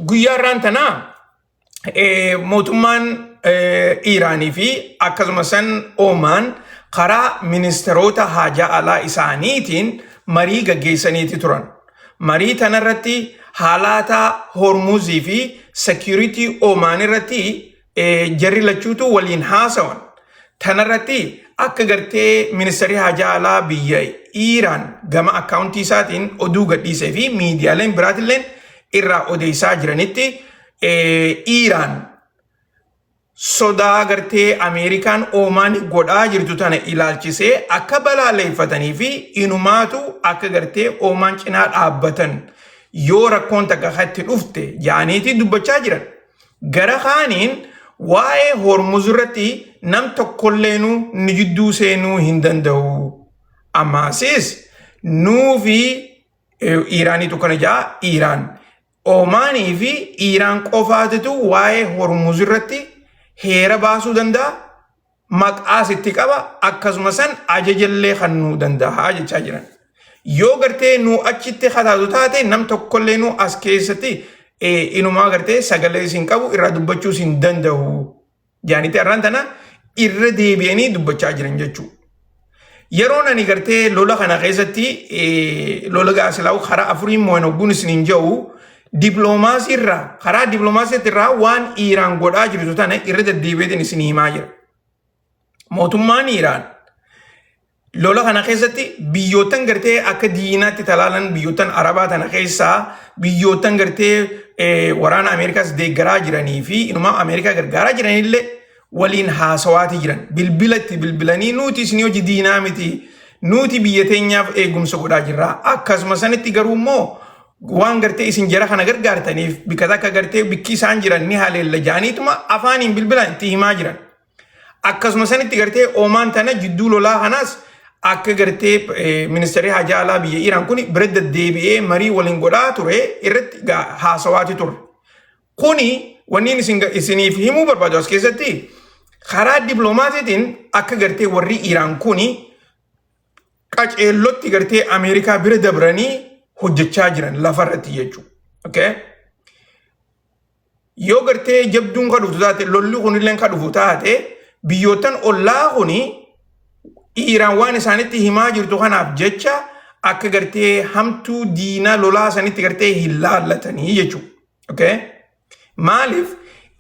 Guyyaa irraan tanaa mootummaan Iiraanii fi akkasuma san Oomaan karaa ministeerota haajaa alaa isaaniitiin marii gaggeessaniiti turan. Marii tanarratti haalaataa Hormuzii fi security Oomaan irratti jarri lachuutu waliin haasawan. Tanarratti akka gartee ministeerri haajaa alaa biyya Iiraan gama akkaawuntii isaatiin oduu gadhiisee fi miidiyaaleen biraatilleen irraa odeessaa jiranitti, Iiraan sodaa gartee Ameerikaan Oomaan godhaa jirtu tana ilaalchisee akka balaaleffatanii fi inumaatu akka gartee Oomaan cinaa dhaabbatan yoo rakkoon takka itti dhufte jaaniitii dubbachaa jiran. Gara kaaniin waa'ee Hormuz irratti nam tokkolleenu nu jidduu seenuu hin danda'u. Ammaasis nuu fi Iiraaniitu kana jaa. Iiraan. Oomaanii fi Iiraan qofaatitu waa'ee Hormuz irratti heera baasuu danda'a. Maqaas itti qaba, akkasuma san ajajallee kennuu danda'a jechaa jiran. Yoo gartee nu achitti hataatu taate, nam tokkollee nu as keessatti inumaa gartee sagalee isin qabu irraa dubbachuus hin danda'u. Jaanitti har'aan tana irra deebi'anii dubbachaa jiran jechuudha. Yeroon ani gartee lola kana keessatti lola gaasilaa'u karaa afuriin mo'an hogguun isin hin jiru, diploomaasii irraa, karaa diploomaasii irraa waan Iiraan godhaa jirtu tana irra deddeebi'eetiin isin himaa jira. Mootummaan Iiraan lola kana keessatti biyyoottan gartee akka diinaatti talaalan, biyyoottan Arabaa tana keessaa biyyoottan gartee waraana Ameerikaas deeggaraa jiranii fi inumaa Ameerikaa gargaaraa jiranillee waliin haasawaati jiran. Bilbila itti bilbilanii, "Nuti isin hojii diinaa miti. Nuti biyya teenyaaf eegumsa godhaa jirra. Akkasuma sanitti garuu immoo waan gartee isin jara kana gargaartaniif bikka takka gartee bikki isaan jiran ni haleella," jaaniituma afaaniin bilbilaan itti himaa jiran. Akkasuma sanitti gartee Oomaan tana jidduu lolaa kanaas akka gartee ministeerri haajaa alaa biyya Iiraan kun bira deddeebi'ee marii waliin godhaa ture irratti haasawaati ture. Kuni wanni isiniif himuu barbaadu as keessatti karaa dippiloomaasiitiin akka gartee warri Iiraan kuni qaceellotti gartee Ameerikaa bira dabranii hojjechaa jiran lafarratti jechuudha. Okay? Yoo gartee jabduun ka dhuftu taate, lolli kunillee ka dhufu taate, biyyoottan ollaa kuni Iiraan waan isaanitti himaa jirtu kanaaf jecha akka gartee hamtuu diinaa lolaa sanitti gartee hin laallatanii jechuudha. Okay? Maaliif?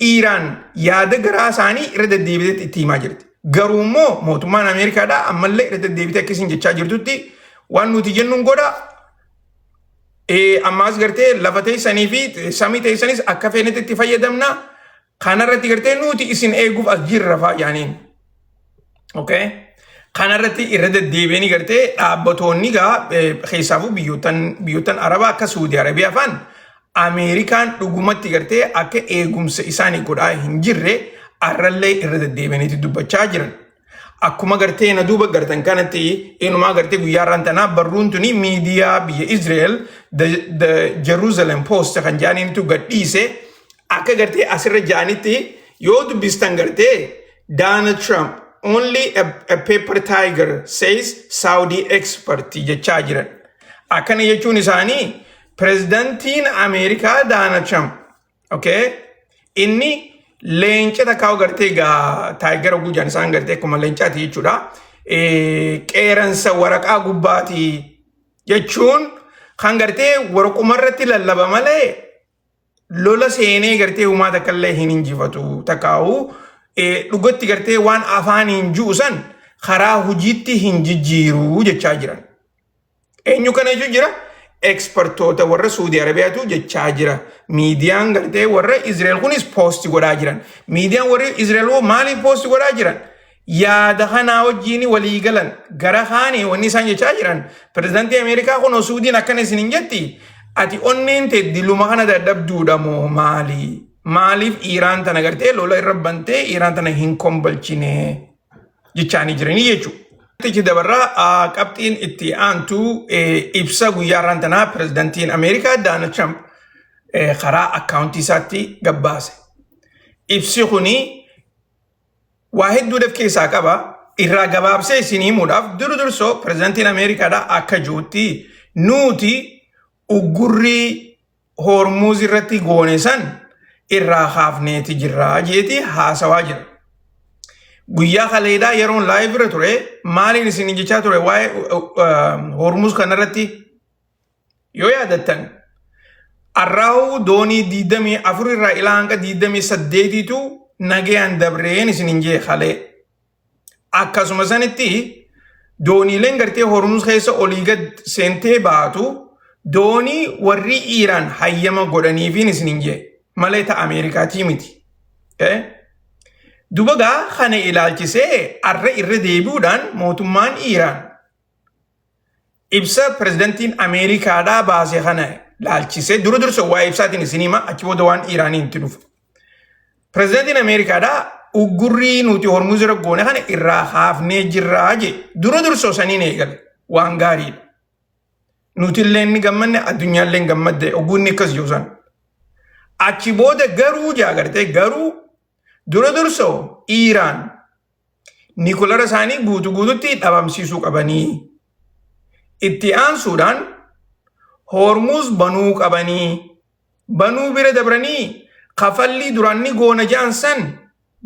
Iiraan yaada garaa isaanii irra deddeebitee itti himaa jirti. Garuu immoo mootummaan Ameerikaadhaa ammallee irra deddeebitee akkasiin jechaa jirtutti, waan nuti jennuun godha. Ammaas gartee lafa teessanii fi samii teessanis akka feenetti itti fayyadamna. Kanarratti gartee nuti isin eeguuf as jirra fa'aa jaaniin. Okay? Kanarratti irra deddeebi'anii gartee dhaabbatoonni gaa keessaafuu biyyoottan Arabaa akka Suudii Arabiyaa fa'aan Ameerikaan dhugumatti gartee akka eegumsa isaanii godhaa hin jirre arrallee irra deddeebi'aniiti dubbachaa jiran. Akkuma gartee na duuba gartan kanatti, inumaa gartee guyyaa har'aan tanaa barruun tuni miidiyaa biyya Israel The Jerusalem Post kan jaaniinitu gadhiise. Akka gartee asirra jaanitti yoo dubbistan gartee, "Donald Trump only a paper tiger, says Saudi expert" jechaa jiran. Akkana jechuun isaanii pirezidantiin Ameerikaa Donald Trump, okay, inni leenca takkaa gartee gaa tiger gujaan isaan gartee akkuma leencaati jechuudha. Qeeransa waraqaa gubbaati jechuun kan gartee waraquma irratti lallaba malee lola seenee gartee humaa takka illee hin injifatu, takkaa'u dhugatti gartee waan afaaniin ji'u san karaa hojiitti hin jijjiiru jechaa jiran. Eenyu kana jechuun jira? Expertoota warra Suudii Arabiyaatu jechaa jira. Miidiyaan gartee warra Israel kunis post godhaa jiran. Miidiyaan warri Israel hoo maaliif post godhaa jiran? Yaada kanaa wajjin walii galan. Gara kaanii wanni isaan jechaa jiran, pirezidaantii Ameerikaa kun Suudiin akkana isin hin jetti. Ati onneen tee diluma kana dadhabduudha moo maali? Maaliif Iiraan tana gartee lola irra bantee Iiraan tana hin kombalchine jechaanii jiranii jechuudha. Itti dabarraa, qabxiin itti aantu ibsa guyyaa har'aan tanaa pirezidaantiin Ameerikaa Donald Trump karaa akkaawuntii isaatti gabbaase. Ibsi kuni waa hedduudhaaf keessaa qaba. Irraa gabaabsee isin himuudhaaf, duru dursoo pirezidaantiin Ameerikaadhaa akka jirutti nuti uggurrii Hormuuz irratti goone san irraa kaafneeti jirraa jeeti haasawaa jira. Guyyaa kaleedaa yeroon live irra ture maaliin isin jechaa ture waa'ee Hormuuz kanarratti yoo yaadattan, arraahuu doonii 24 irraa ilaa hanga 28tu nagayaan dabreen isin hin jee kalee. Akkasuma sanitti dooniileen gartee Hormuz keessa olii gad seentee baatu doonii warri Iiraan hayyama godhaniifiin isin hin jee malee ta Ameerikaatii miti. Duba gaa kana ilaalchisee arra irra deebi'uudhaan mootummaan Iiraan ibsa pirezidantiin Ameerikaadhaa baase kana laalchisee, dura dursa waa'ee ibsaatiin isin hima, achi booda waan Iiraaniin itti dhufa. Pirezidantiin Ameerikaadhaa uggurrii nuti Hormuz irra goone kana irraa kaafnee jirraa jee dura dursoo saniin eegale, waan gaariidha. Nuti illee ni gammanne, addunyaan illee gammadde ogguun akkas jiru san. Achi booda garuu jaa gartee, garuu dura dursoo Iiraan nikulara isaanii guutuu guututti dhabamsiisuu qabanii. Itti aansuudhaan Hormuz banuu qabanii. Banuu bira dabranii kafallii duraan ni goona ja'an san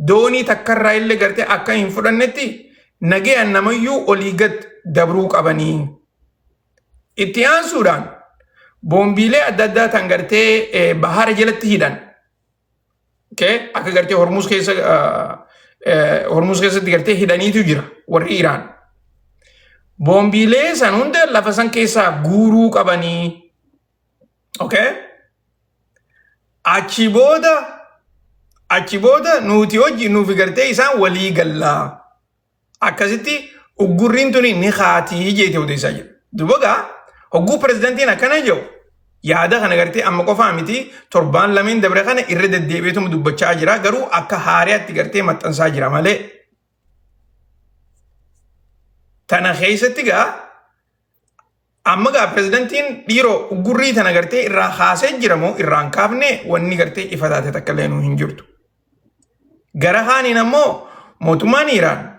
doonii takkarraa illee gartee akka hin fudhannetti nagayaan namayyuu olii gad dabruu qabanii. Itti aansuudhaan boombiilee adda addaa tan gartee bahara jalatti hidhan. Akka gartee Hormuz keessa Hormuz keessatti gartee hidhaniitu jira warri Iraan. Boombiilee san hunda lafa san keessaa guuruu qabanii. Okay? Achi booda nuti hojii nuufi gartee isaan walii gallaa. Akkasitti uggurriin tuni ni kaatii jeete odeessaa jira. Duba gaa hogguu pirezidantiin akkana jedhu, yaada kana gartee amma qofaa miti, torbaan lameen dabre kana irra deddeebi'eetuma dubbachaa jira, garuu akka haariyaatti gartee maxxansaa jira malee. Tana keessatti gaa amma gaa pirezidantiin dhiiroo uggurrii tana gartee irraa kaasee jira moo irraa hin kaafne, wanni gartee ifa taate takka illee nuu hin jirtu. Gara kaaniin ammoo mootummaan Iraan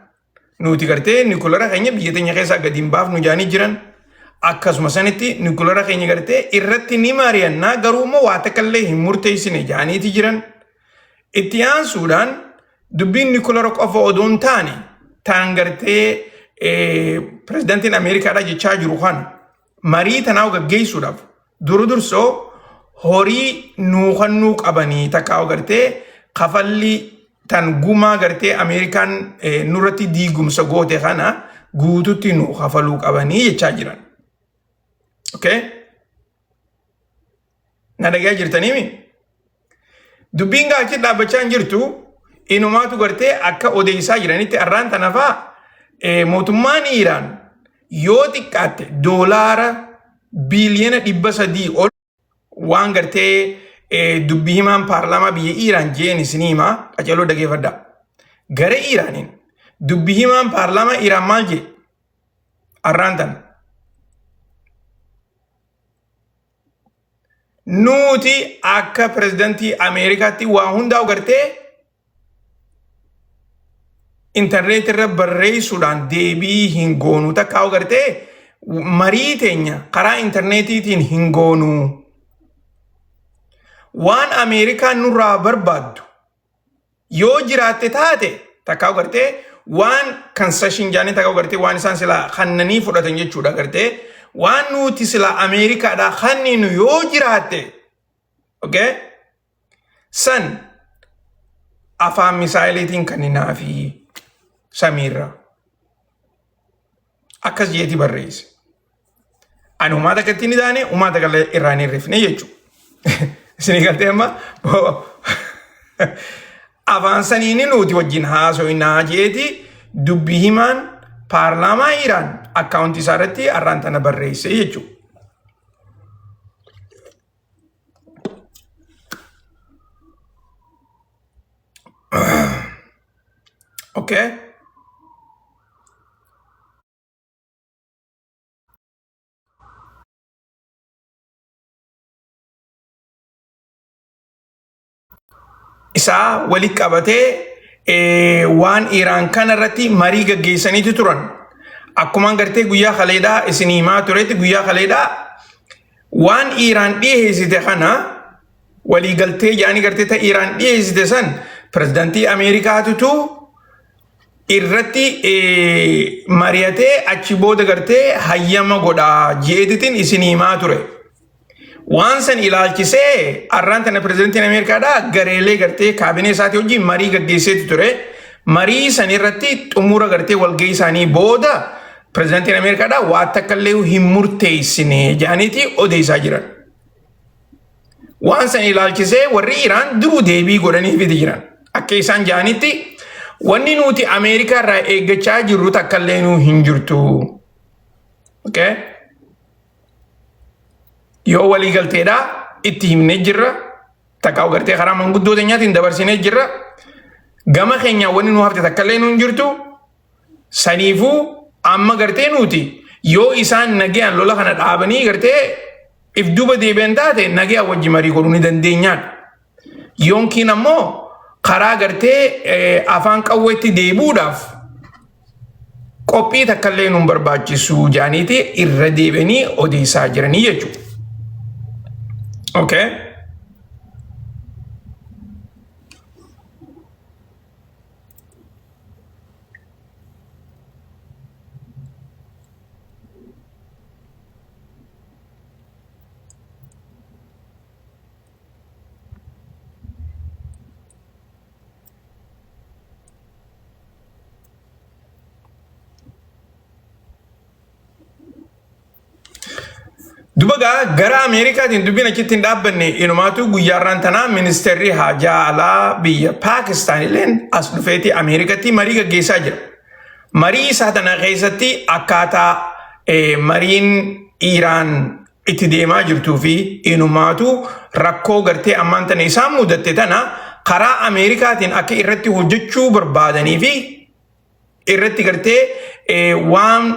nuti gartee nikulara keenya biyya teenya keessaa gadi hin baafnu jaanii jiran. Akkasuma sanitti nikulara keenya gartee irratti ni mari'annaa, garuu immoo waa takka illee hin murteessine jaaniiti jiran. Itti aansuudhaan dubbiin nikulara qofa odoo hin taane, taan gartee pirezidaantiin Ameerikaadhaa jechaa jiru kana, marii tanaa gaggeessuudhaaf dura dursoo horii nuu kennuu qabanii, takkaa gartee kafalli tan gumaa gartee Ameerikaan nurratti diigumsa goote kana guututti nuu kafaluu qabanii jechaa jiran. Okay? Na dhagaa jirtaniimi? Dubbiin gaa achi dhaabbachaa hin jirtu. Inumaatu gartee akka odeessaa jiranitti arraan tanafaa mootummaan Iiraan yoo xiqqaatte doolaara biiliyoona 300 ol waan gartee dubbii himaan paarlaamaa biyya Iiraan jeen isinii himaa, qaceloo dhageeffadhaa. Gara Iiraaniin dubbii himaan paarlaamaa Iiraan maal jee arraan tana? Nuti akka pirezidantii Ameerikaatti waa hundaa'u gartee intarneet irra barreessuudhaan deebii hin goonu, takkaa gartee marii teenya karaa intarneetiitiin hin goonu. Waan Ameerikaan nurraa barbaaddu yoo jiraatte taate, takkaa gartee waan concession jaanii, takkaa gartee waan isaan silaa kannanii fudhatan jechuudha, gartee waan nuti silaa Ameerikaadhaa kanninu yoo jiraatte, okay, san afaan misaayiliitiin kanninaa fi samiirra akkas jeeti barreesse. Ani umaa takka ittiin taane, umaa takka illee irraa hin hirrifne jechuudha. Isinii galtee? Amma afaan saniin nuti wajjin haasoinaa jeeti dubbi himaan paarlaamaa Iraan akkaawuntii isaa irratti har'aan tana barreesse jechuudha. Okay. Isaa walitti qabatee waan Iraan kana irratti marii gaggeessaniitu turan. Akkuma gartee guyyaa kaleedhaa isin himaa turetti, guyyaa kaleedhaa Waan Iiraan dhiheessite kana waliigaltee jedhanii gartee ta Iiraan dhiheessite san pirezidaantii Ameerikaatutu irratti mari'atee achi booda gartee hayyama godha je'eetitiin isin himaa ture. Waan san ilaalchisee arraan tana pirezidaantiin Ameerikaadhaa gareelee gartee kaabinee isaatii wajjin marii gaggeesseetu ture. Marii san irratti xumura gartee walgahii isaanii booda pirezidaantiin Ameerikaadhaa waa takka illee hin murteessine jedhaniiti odeessaa jiran. Waan san ilaalchisee warri Iraan duruu deebii godhaniifiti jiran. Akka isaan jedhanitti wanni nuti Ameerikaa irraa eeggachaa jirru takka illee nuu hin jirtu. Okay? Yoo walii galteedhaa itti himnee jirra. Takka gartee karaa manguddoo teenyaatiin dabarsinee jirra. Gama keenyaan wanni nu hafte takka illee nu hin jirtu. Saniifuu amma gartee nuti yoo isaan nagayaan lola kana dhaabanii gartee if duuba deebi'an taate nagayaan wajji marii godhuu ni dandeenyaadha. Yoonkiin ammoo karaa gartee afaan qawweetti deebi'uudhaaf qophii takka illee nun barbaachisu jedhaniiti irra deebi'anii odeessaa jiranii jechuudha. Okay. Duba gaa gara Ameerikaatiin dubbiin achitti hin dhaabbanne inumaatu guyyaarraan tanaa ministeerri haajaa alaa biyya Paakistaan illeen as dhufeeti Ameerikatti marii gaggeessaa jira. Marii isaa tana keessatti akkaataa mariin Iiraan itti deemaa jirtuu fi inumaatu rakkoo gartee ammaan tana isaan mudatte tana karaa Ameerikaatiin akka irratti hojjechuu barbaadanii fi irratti gartee waan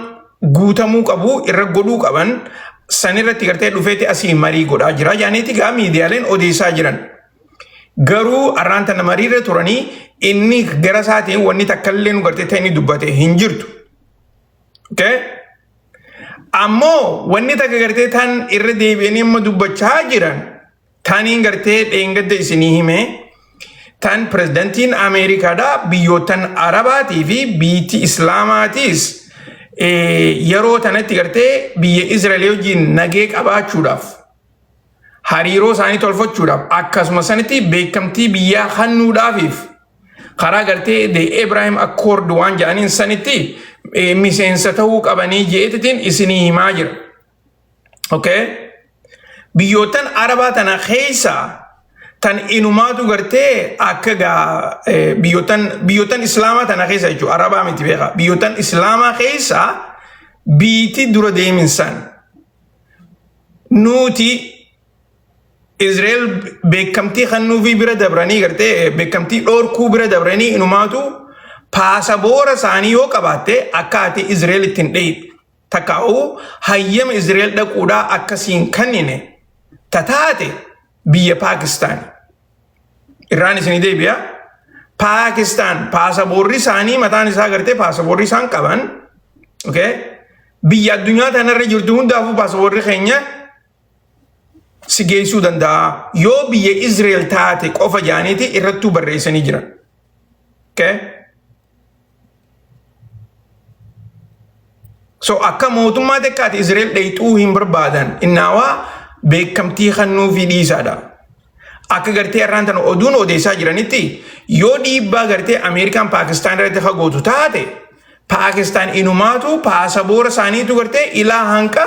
guutamuu qabu irra godhuu qaban sanirratti gartee dhufeeti asii marii godhaa jira jaaniiti gaa miidiyaaleen odeessaa jiran. Garuu arraan tana mariirra turanii inni gara isaatiin wanni takka illee nu gartee ta'e inni dubbate hin jirtu. Okay? Ammoo wanni takka gartee tan irra deebi'anii amma dubbachaa jiran taniin gartee dheengadda isinii hime tan pirezidantiin Ameerikaadhaa biyyoottan Arabaatii fi biitti Islaamaatiis yeroo tanatti gartee biyya Israa'el wajjin nagee qabaachuudhaaf hariiroo isaanii tolfachuudhaaf akkasuma sanitti beekamtii biyyaa kennuudhaafiif karaa gartee the Abraham Accord waan jedhaniin sanitti miseensa ta'uu qabanii jeetitiin isinii himaa jira. Okay? Biyyoottan Arabaa tana keessa tan inumaatu gartee akka gaa biyyoottan Islaamaa tana keessa jechuudha. Arabaa miti beekaa. Biyyoottan Islaamaa keessa biitti dura deeminsan nuti Israel beekamtii kennuufii bira dabranii gartee beekamtii dhoorkuu bira dabranii inumaatu paasaboora isaanii yoo qabaatte akka ati Israel ittiin dheeytu takkaa'uu hayyama Israel dhaquudhaa akkasiin kennine tataate biyya Paakistaan. Irraan isinii deebi'a. Paakistaan paasaboorri isaanii mataan isaa gartee paasaboorri isaan qaban okay, biyya addunyaa tanarra jirtu hundaafuu paasaboorri keenya si geessuu danda'a. Yoo biyya Israel taate qofa jaaniiti irrattuu barreessanii jiran. Okay? So akka mootummaa xiqqaati Israel dheeyxuu hin barbaadan. Innaawaa beekamtii kennuufii dhiisaadha. Akka gartee har'aan tana oduun odeessaa jiranitti yoo dhiibbaa gartee Ameerikaan Paakistaan irratti fagootu taate Paakistaan inumaatu paasaboora isaaniitu gartee ilaa hanqa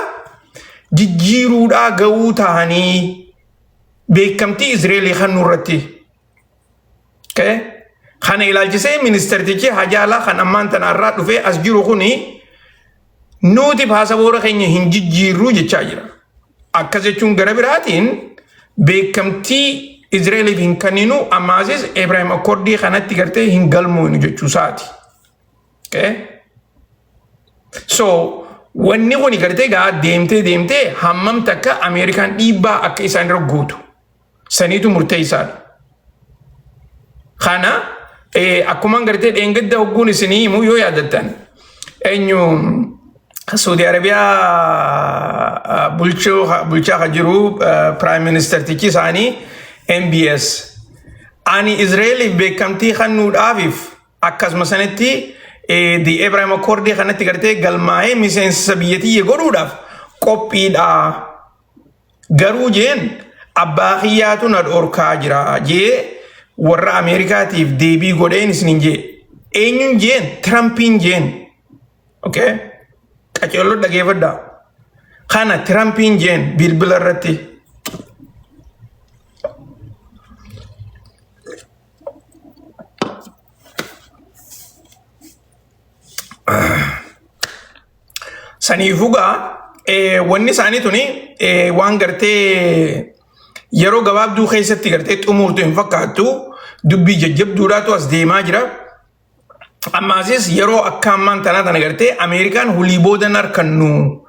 jijjiiruudhaa ga'uu ta'anii beekamtii Israa'elii kennuu irratti. Okay? Kana ilaalchisee ministeertichi hajaalaa kan ammaan tana irraa dhufee as jiru kuni nuti paasaboora keenya hin jijjiirruu jechaa jira. Akkas jechuun gara biraatiin beekamtii Israa'eliif hin kenninu ammaasis Ibraahim Akkordii kanatti gartee hin galmoonu jechuu isaati. Okay? So wanni kuni gartee gaa deemtee deemtee hammam takka Ameerikaan dhiibbaa akka isaan irra gootu saniitu murteessaadha. Kana akkuma gartee dheengadda hogguun isinii himu yoo yaadattan eenyu Saudi Arabiyaa bulchuu bulchaa kan jiru prime ministertichi isaanii MBS. Ani Israa'eliif beekamtii kennuudhaafiif akkasuma sanitti the Abraham Accord kanatti gartee galmaa'ee miseensa biyyattii godhuudhaaf qophiidha. Garuu jeen abbaa kiyyaatu na dhorkaa jira jee warra Ameerikaatiif deebii godheen isinin jee. Eenyuun jeen? Tirampiin jeen. Okay? Qaceelloo dhageeffadhaa. Kana Tirampiin jeen bilbila irratti. Saniifuu gaa wanni isaanii tuni waan gartee yeroo gabaabduu keessatti gartee xumurtu hin fakkaattu, dubbii jajjabduudhaatu as deemaa jira. Ammaasis yeroo akka ammaan tanaa tana gartee Ameerikaan hulii boodan harkannu.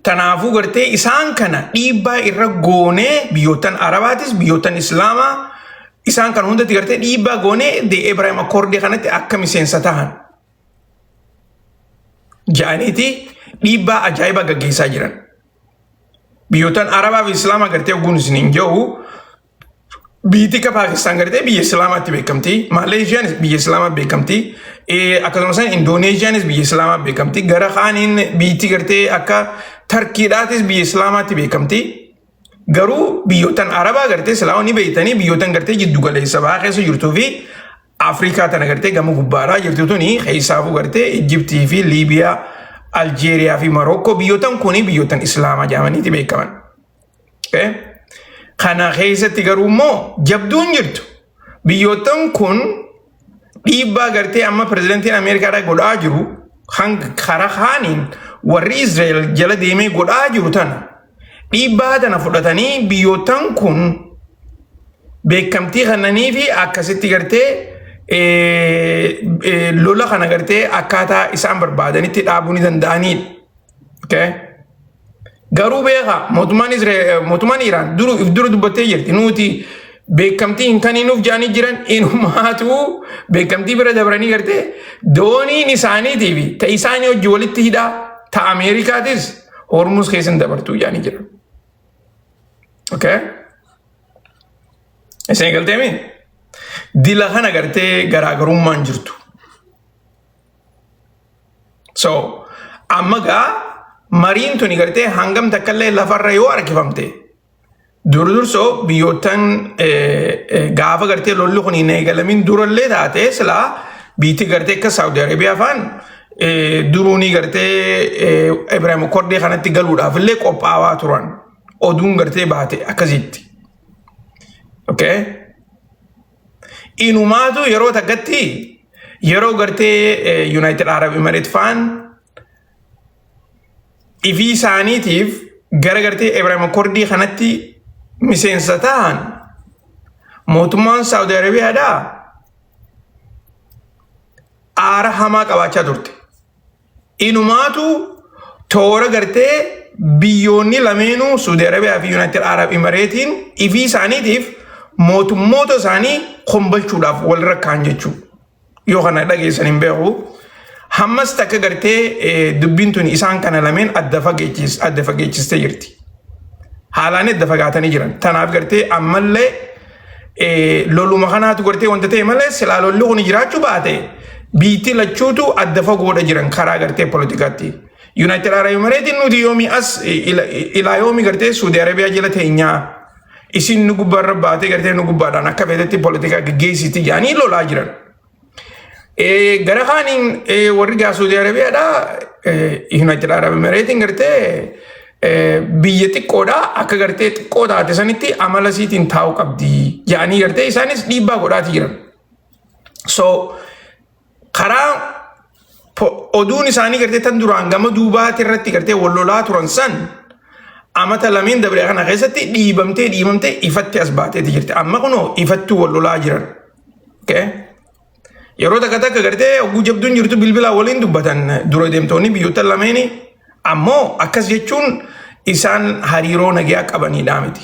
Tanaafuu gartee isaan kana dhiibbaa irra goonee biyyoottan Arabaatis biyyoottan Islaamaa isaan kana hundatti gartee dhiibbaa goonee the Abraham Accord kanatti akka miseensa tahan ja'aniiti dhiibbaa ajaa'ibaa gaggeessaa jiran. Biyyoottan Arabaa fi Islaamaa gartee ogguun isin hin jiru, biyyi akka Paakistaan gartee biyya Islaamaatti beekamti. Maaleeshiyaanis biyya Islaamaa beekamti. Akkasumas Indooneeshiyaanis biyya Islaamaa beekamti. Gara kaaniin biyyi gartee akka Tarkiidhaatis biyya Islaamaatti beekamti. Garuu biyyoottan Arabaa gartee silaa ni beektanii, biyyoottan gartee jiddu galeessa bahaa keessa jirtuu fi Afrikaa tana gartee gama gubbaadhaa jirtu tuni, keessaafuu gartee Ijiptii fi Liibiyaa, Aljeeriyaa fi Marookoo, biyyoottan kuni biyyoottan Islaamaa jedhamaniiti beekaman. Okay? Kana keessatti garuu immoo jabduun jirtu. Biyyoottan kun dhiibbaa gartee amma pirezidantiin Ameerikaadhaa godhaa jiru, hanga karaa kaaniin warri Israa'el jala deemee godhaa jiru tana, dhiibbaa tana fudhatanii biyyoottan kun beekamtii kennanii fi akkasitti gartee lola kana gartee akkaataa isaan barbaadanitti dhaabuu ni danda'anidha. Okay? Garuu beeka, mootummaan Israa'el, mootummaan Iraan duru if dura dubbattee jirti. Nuti beekamtii hin kenninuuf jedhanii jiran. Inumaatu beekamtii bira dabranii gartee dooniin isaaniitii fi ta isaanii hojii walitti hidhaa ta Ameerikaatis Hormuz keessa hin dabartuu jedhanii jiran. Okay? Isin galteemi? Dila kana gartee garaagarummaan jirtu. So, amma gaa mariin tuni gartee hangam takkallee lafarra yoo harkifamte, dur dursoo biyyoottan gaafa gartee lolli kun hin eegalamin durallee taate, silaa biitti gartee akka Saudi Arabiyaa faan duruunii gartee Abraham Accord kanatti galuudhaaf illee qophaawaa turan, oduun gartee baate akkasitti. Okay? Inumaatu yeroo takkatti yeroo gartee United Arab Emirates faan ifii isaaniitiif gara gartee Abraham Accord kanatti miseensa ta'an, mootummaan Saudi Arabiyaadhaa aara hamaa qabaachaa turte. Inumaatu toora gartee biyyoonni lameenuu, Saudi Arabiyaa fi United Arab Emiratein, ifii isaaniitiif mootummoota isaanii kombalchuudhaaf wal rakkaan jechuudha. Yoo kana dhageessan hin beeku. Hammas takka gartee dubbiin tun isaan kana lameen adda fageechistee jirti. Haalaan adda fagaatanii jiran. Tanaaf gartee ammallee loluma kanaatu gartee wanta ta'e malee, silaa lolli kun jiraachuu baate biitti lachuutu adda fagoodha jiran karaa gartee poolitikaatti. United Arab Emirates nuti yoomii as ilaa yoomii gartee Saudi Arabiyaa jala teenyaa, isin nu gubbaarra baatee gartee nu gubbaadhaan akka feetetti poolitikaa gaggeessiti jedhanii lolaa jiran. Gara kaaniin warri gaa Saudi Arabiyaadhaa United Arab Emirates gartee biyya xiqqoodha, akka gartee xiqqoo taate sanitti amala isiitiin taa'uu qabdi jedhanii gartee isaanis dhiibbaa godhaati jiran. So karaa oduun isaanii gartee tan duraan gama duubaati irratti gartee wal lolaa turan san amata lameen dabre kana keessatti dhiibamtee dhiibamtee ifatti as baateeti jirti. Amma kunoo ifatti wal lolaa jiran. Okay? Yeroo takka takka gartee oguu jabduun jirtu bilbilaa waliin dubbatan dura deemtoonni biyyoota lameeni, ammoo akkas jechuun isaan hariiroo nagayaa qabanidha miti.